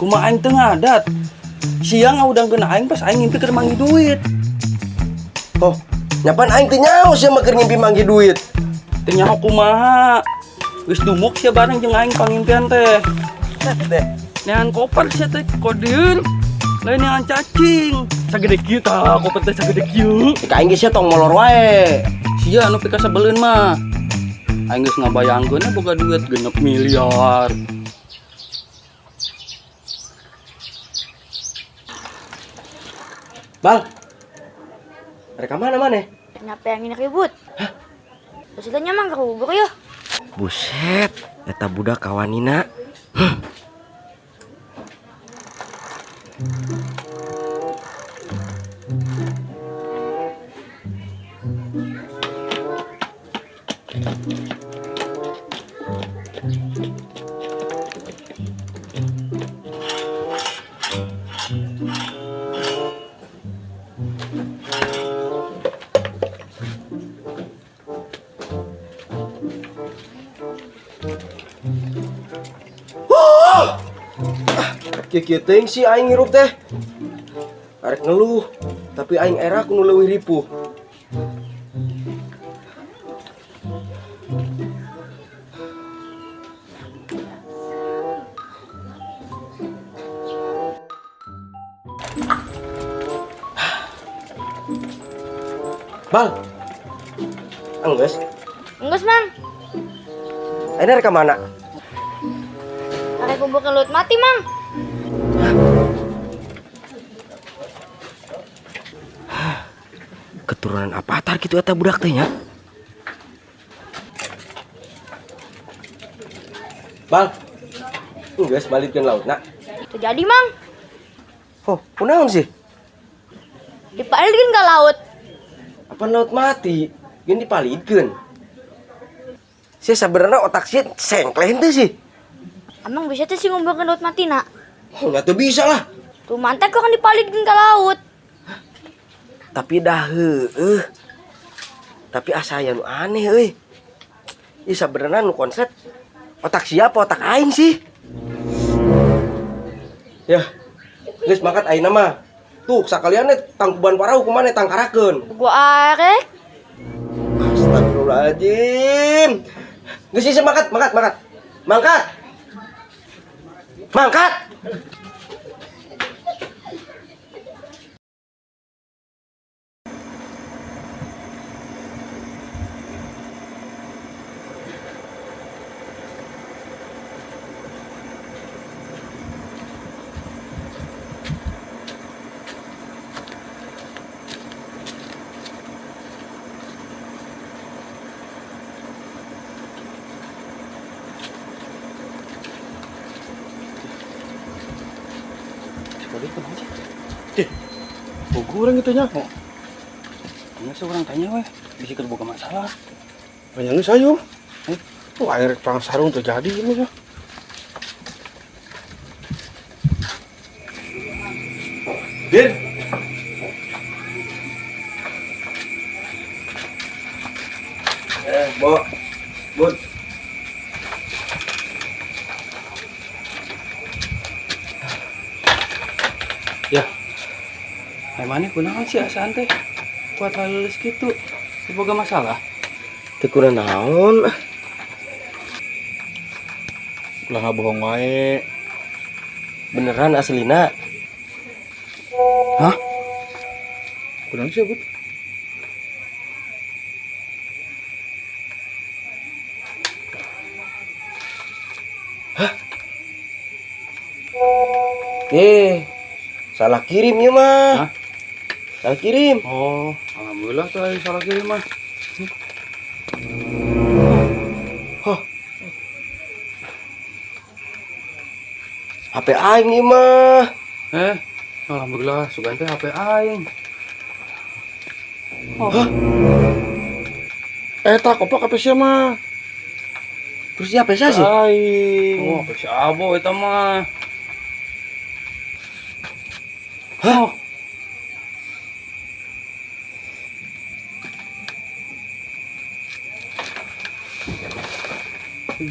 Kumaha aing teu ngadat. Siang ngahudangkeun aing pas aing ngimpi keur manggih duit. Oh, nyapan aing teu nyaho sia mah keur ngimpi manggih duit. Teu nyaho kumaha. Geus dumuk sia bareng jeung aing pangimpian teh. Teh. Neangan koper sia teh kodir. Lain neangan cacing. Sagede kieu tah koper teh sagede kieu. Ka aing ge sia tong molor wae. Sia anu pikasebeleun mah. Aing geus ngabayangkeun boga duit 6 miliar. Bal. Rek ka mana maneh? Kenapa yang ini ribut? Hah? Maksudnya mah ke kubur yuk. Buset, eta budak kawanina. Kieu-kieu teuing sih aing ngirup teh. Arek ngeluh, tapi aing era ku nu leuwih ripuh. Bal. Enggeus. Enggeus, Mang. Aing rek ka mana? Arek kubur ke laut mati, Mang. Keturunan avatar gitu eta budak teh nya. Bal. Enggeus balikeun lautna. Teu jadi, Mang. Oh, kunaon sih? Dipalidkeun ka laut. Apa laut mati? Geun dipalidkeun. Sia sabenerna otak sia sengkleh henteu sih. Emang bisa teh sih ngomongkeun laut mati, nak? Oh, nggak tuh bisa lah. Tuh mantek kok kan dipalidkeun ka laut. Tapi dah heueuh. Tapi asa aya nu aneh euy. Ih sabenerna nu konsep otak siapa otak aing sih? Ya, geus mangkat ayeuna mah. Tuh sakalian teh tangkuban parahu kumaha tangkarakeun. Gua arek. Astagfirullahaladzim. Geus ieu mangkat, mangkat, mangkat. Mangkat. Mangkat. Orang itu nya. Oh. Ini seorang tanya weh, bisa kerboga masalah. Banyak sayur. Oh, air perang sarung terjadi ini ya. Dir. Bo. Bun. Ya. Emangnya kunaon sih asaan teh? Kuat halus gitu. Boga masalah. Teu kurang naon. Ulah ngabohong wae. Beneran aslina. Hah? Kunaon sih, Bud? Hah? Salah kirim ieu mah. Hah? Salah kirim. Oh, alhamdulillah tuh aya salah kirim mah. Hah. HP aing ieu mah. Alhamdulillah sugan teh HP aing. Oh. Hah? Tak koplok HP sia mah. Terus siapa sih? Aing. Oh, HP si Abo eta mah. Hah? Oh.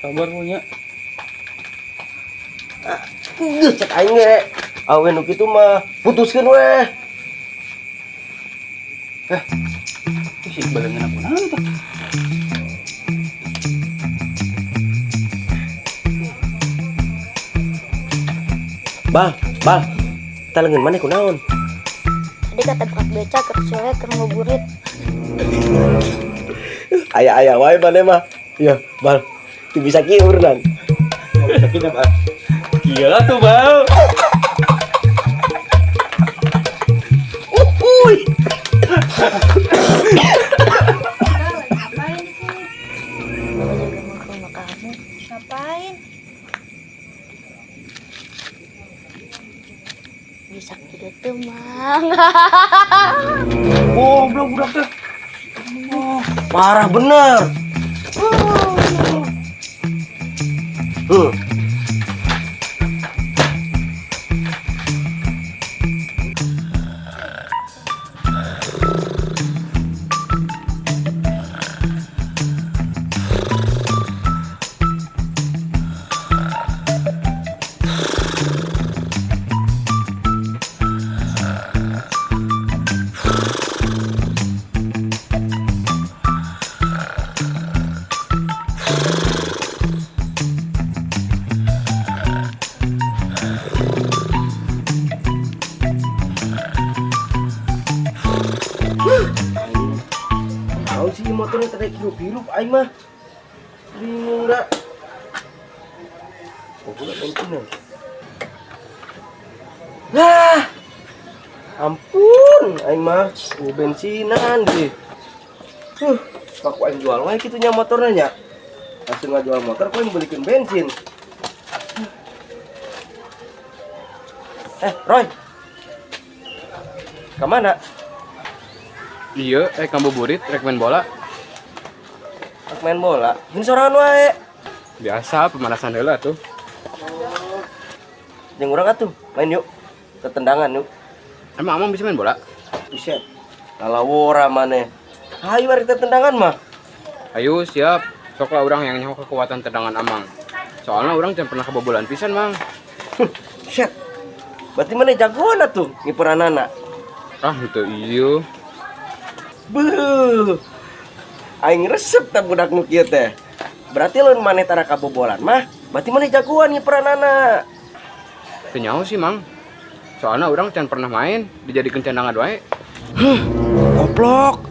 Sabar punya. Geus cek aing ge. Awewe nu kitu mah putuskeun we. Eh, itu si Iqbal yang aku nonton. Bal, bal. Tah leungeun maneh kunaon? Tadi katabrak beca keur sore keur ngabuburit. Aya-aya wae maneh mah. Ya, bal. Teu bisa kieu urunan. Bisa kieu, Bal. Gila tuh, Bal. Uhuy. Ngapain di sini? Aku juga mau ke rumah kamu. Ngapain? Bisa gitu mang. Goblok budak teh. Oh, Parah bener. Hmm. Tahu sih motornya tadi hirup-hirup aing mah. Bingung dah. Oh, gua bensin. Lah. Ampun, aing mah oh, bensinan deh. Aku aing jual wae kitu nya motornya nya. Langsung ngajual motor, aku aing belikin bensin. Eh, Roy. Kemana? Iya, rek ngabuburit, rek main bola. Rek main bola. Ini sorangan wae. Biasa, pemanasan heula tuh. Jeung urang atuh, main yuk. Ketendangan yuk. Emang Amang bisa main bola? Buset. Lalawora maneh. Hayu mari kita tendangan mah. Ayo, siap. Sok lah urang yang nyaho kekuatan tendangan Amang. Soalnya urang jangan pernah kebobolan pisan, Mang. Buset. Berarti maneh jagoan atuh ngiperanana. Ah, itu iya. Beuh. Aing resep tah budak nu kieu teh. Berarti lamun maneh tara kabobolan mah, berarti maneh jagoan ngiperanana. Teu nyaho sih, Mang. Soalnya urang can pernah main, dijadikan tendangan wae. Goblok.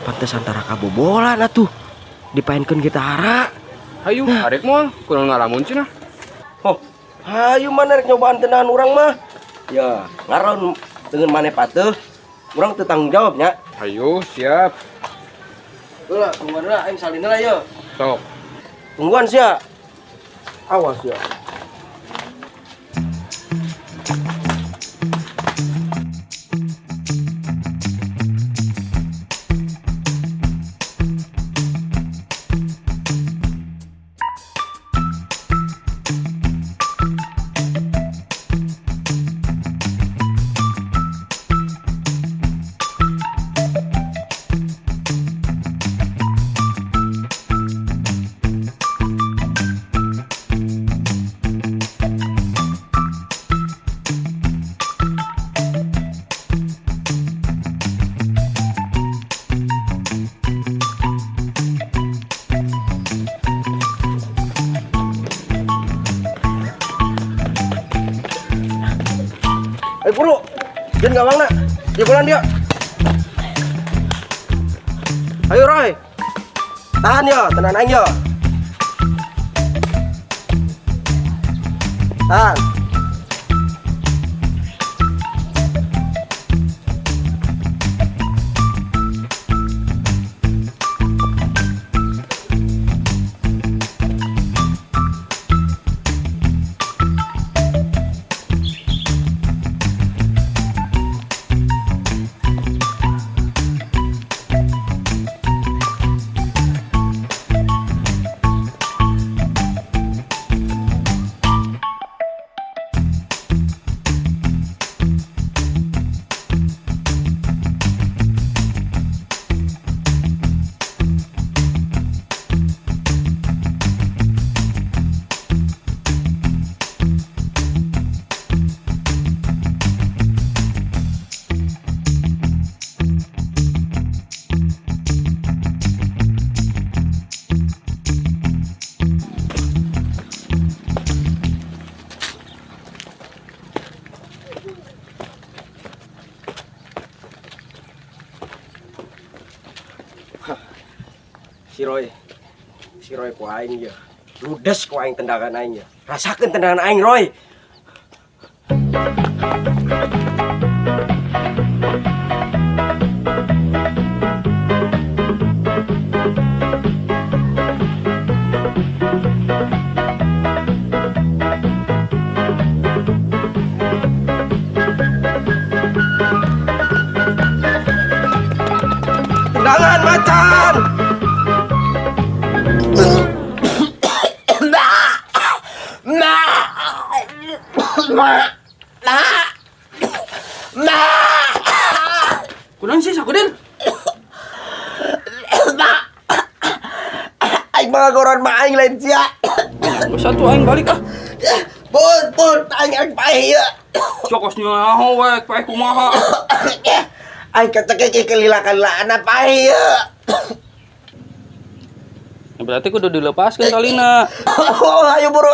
Pantesan tara kabobolan atuh. Dipaenkeun gitara. Hayu, arek moal, kurang ngalamun cenah. Oh, hayu maneh rek nyobaan tendangan urang mah. Ya, ngaron dengan maneh pateuh, urang teu tanggung jawab nya. Hayu, siap. Heula, tungguan heula aing salin heula ye. Sok. Tungguan sia. Awas ya. Ayo buru, jangan gawangna. Dia bolan dia. Ayo Roy. Tahan yo, tenang aing yo. Tahan. Si Roy. Si Roy ku aing ya. Ludes ku aing tendangan aing ya. Rasakeun tendangan aing, Roy. Tendangan macan. Kunaon sih Sakudir? Aing mah ngagoron mah aing lain sia. Geus atuh aing balik ah. Bun, bun, aing aing paeh ieu. Cokos nyaho we, paeh kumaha. Aing kacek kelila-kalilaan paeh ieu. Ya, berarti kudu dilepaskeun talina. Oh, ayo buru.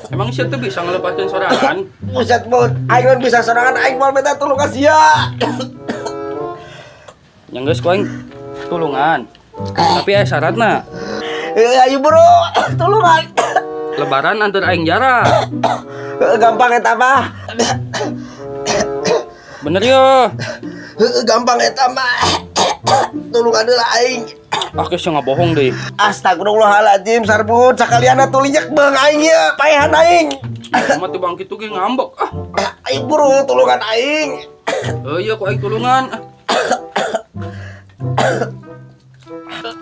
Emang sia teu bisa ngelepaskeun sorangan? Buset, bun. Aing mah bisa sorangan aing moal minta tulung ka sia. Yang geus ku aing tulungan. Tapi aya syaratna. Eh, ayo buru, tulungan. Lebaran antar aing jarak. Eh, gampang eta mah. Bener yo. Eh, gampang eta mah. Tulungan heula aing. Ah, geus ngabohong deui. Astagfirullahaladzim, sarbun sakalian atuh linyak beung aing ieu, paehan aing. Mah teu bangkit ge ngambek ah. Aing buru tulungan aing. Eh iya ku aing tulungan. Ah.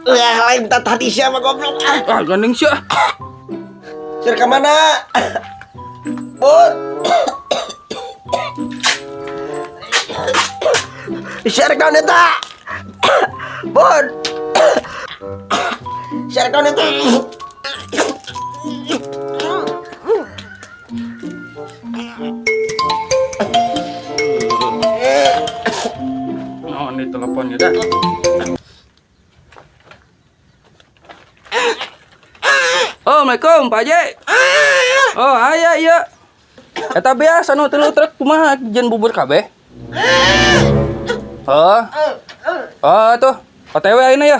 Lah lain tak tadi siapa goblok ah. Ah, gandeng sia. Sir ke mana? Bun. Share kaun eta. Bun. Share kaun eta. Oh, ini teleponnya dah. Oh, Assalamualaikum, Pak Haji. Oh, aya iya. Eta biasa nu tilu truk kumaha jeung bubur kabeh? Oh. Oh, tuh. OTW ayeuna ya.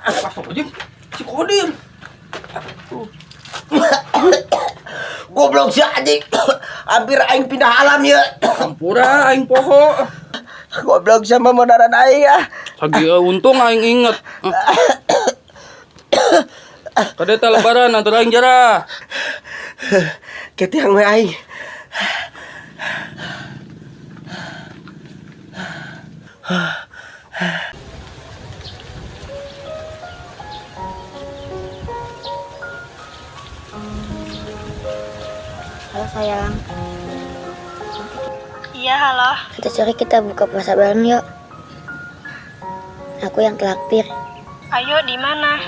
Astagfirullahaladzim. Si Kodir. Goblok si anjing. Hampir aing pindah alam ya. Hampura aing poho. Goblok sama modaran aing ah. Sagi untung aing inget. Kade teh lebaran antar aing jarah. Ketiang we aing. Halo sayang, Iya, halo. nanti sore kita buka puasa bareng yuk. Aku yang traktir Ayo, di mana?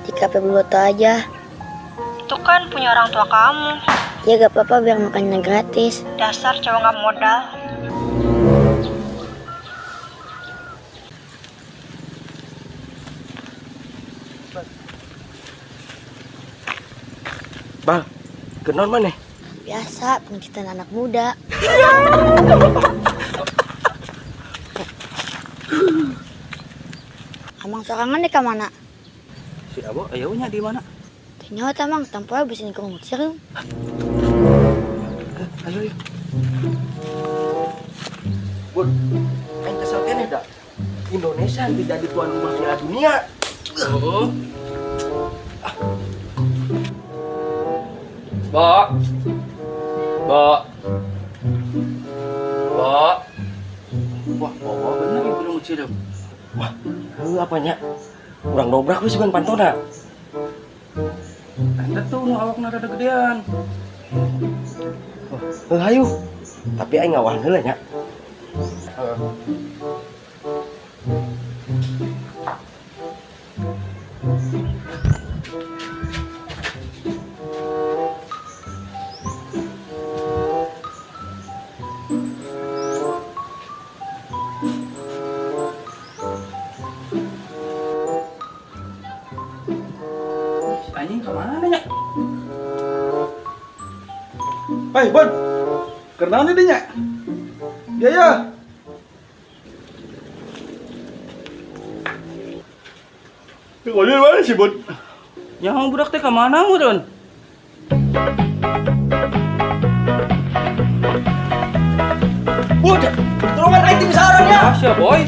di Cafe Bluto aja. Itu kan punya orang tua kamu. Ya gak apa-apa biar makannya gratis. Dasar cowok nggak modal. Bal, kenon maneh? Biasa, pengcitan anak muda. Amang sorangan deh ke mana? Si Abo aya nya di mana? Ternyata amang tanpa bisa nikung serum. Ayo, ayo. Bun, aing kesel keneh da. Indonesia nanti jadi tuan rumah Piala Dunia. Oh. Bo. Bo. Bo. Wah, Bo bener ya belum cium. Wah, heuh apanya? Urang dobrak we sugan pantona. Anda tuh nu awakna rada gedean. Wah, heuh hayu. Tapi aing ngawahan heula nya. Heeh. Si anjing kemana nya? Hei, Bon. Kenaon di dinya? Ya ya. Kau mana sih, Bud? Nyaho budak teh ka mana meureun? Bud, tulungan aing bisa orang ya. Ah, sia boy.